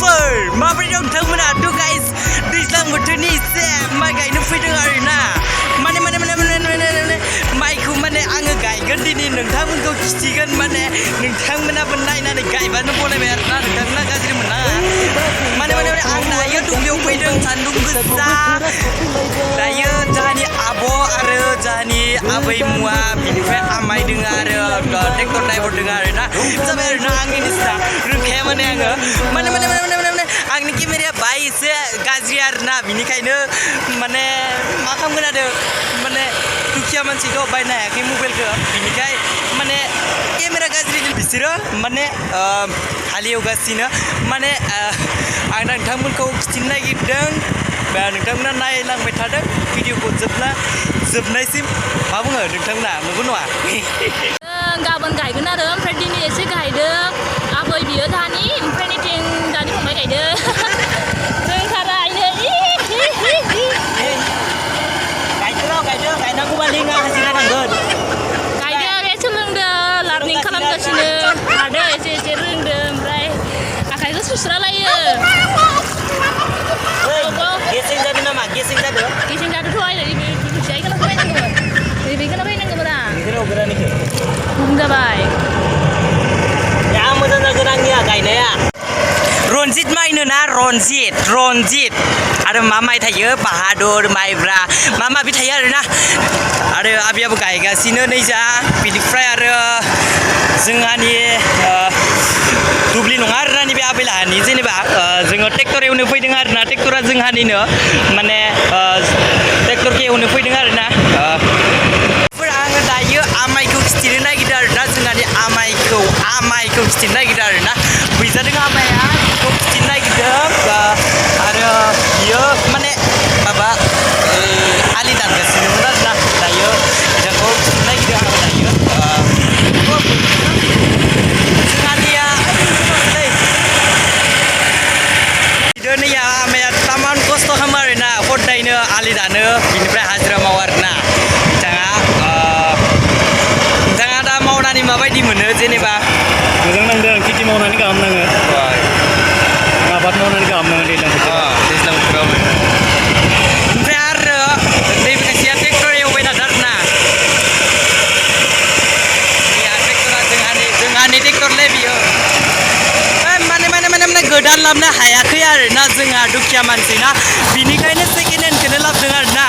लोगोफोर माबोरै दं नोंथांमोना थ' गाइस दैज्लां बोथोरनि एसे माइ गायनो फैदों आरोना माने माइखौ माने आङो गायगोन दिनै नोंथांमोनखौ खिथिगोन माने नोंथांमोनाबो नायनानै गायबानो बनायबाय आरोना नोंथांमोना गाज्रि मोननाङा माने आं दायो दुब्लियाव फैदों सान्दुं गोसा दायो जोंहानि आब' आरो जोंहानि आबैमुवा बिनिफ्राय आमायदों आरो ट्रेक्टर नायहरदों आरोना जाबाय आरोना आंनि निस्टा रोंखाया माने आङो माने आंनि केमेराया बाय एसे गाज्रि आरोना बिनिखायनो माने मा खालामगोन आरो माने दुखिया मानसिथ' बायनो हायाखै मबाइलखौ बिनिखाय माने केमेरा गाज्रि बिसोरो माने हालेवगासिनो माने आं नोंथांमोनखौ खिथिनो नागिरदों बा नोंथांमोना नायलांबाय थादों भिडिअखौ जोबनायसिम मा बुङो नोंथांमोना नंगौ नङा गाबोन गायगोन आरो ओमफ्राय दिनै एसे गायदों आबै बियो दानि ओमफ्राय नैथिं दानि फंबाय गायदों रोंथारा गायदो गायनांगौबा लिङा हाजिरा नांगोन गायदों बे सोलोंदों लार्निं खालामगासिनो हादों एसे रोंदों ओमफ्राय आखाइखौ सुस्रालायो गेसें जादों नामा गेसें जादों थ' आरो बेखौनो फैनांगौमोन बेखौनो फैनांगौमोन आं बेखौनो गोरानिखौ बुं जाबाय या मोजां जागोन आंनिया गायनाया रनजित माइनो ना रनजित आरो मा माइ थायो बाहादुर माइब्रा मा माबि थायो आरोना आरो आबियाबो गायगासिनो नै जा बिनिफ्राय आरो जोंहानि दुब्लि नङा आरोना नैबे आबैलाहानि जेनेबा जोङो ट्रेक्टर एवनो फैदों आरोना ट्रेक्टरा जोंहानिनो माने ट्रेक्टरखौ एवनो फैदों आरोना आङो दायो आमाइखौ खिथिनो नागिरदों आरोना जोंहानि आमाइखौ खिथिनो नागिरदों आरोना फैजादों आमाया बेखौ खिथिनो नागिरदों आरो बियो माने माबा आलि दानगासिनोमोन आरोना दायो बिथांखौ खिथिनो नागिरदों आङो दायो जोंहानिया दिनैया आमाया तामान खस्थ' खालामो आरोना हदायनो आलि दानो बिनिफ्राय हाजिरा मावो आरोना नोंथाङा दा मावनानै माबायदि मोनो जेनेबा मोजां नांदों खेथि मावनानै गाहाम नाङो आबाद मावनानै गाहाम नाङो दैज्लां बोथोराव ओमफ्राय आरो नैबे खायसेया ट्रेक्टर एवबाय थादों आरोना ट्रेक्टरा जोंहानि ट्रेक्टरलै बियो माने गोदान लाबोनो हायाखै आरोना जोंहा दुखिया मानसि ना बिनिखायनो सेकेन्ड हेन्डखौनो लाबोदों आरोना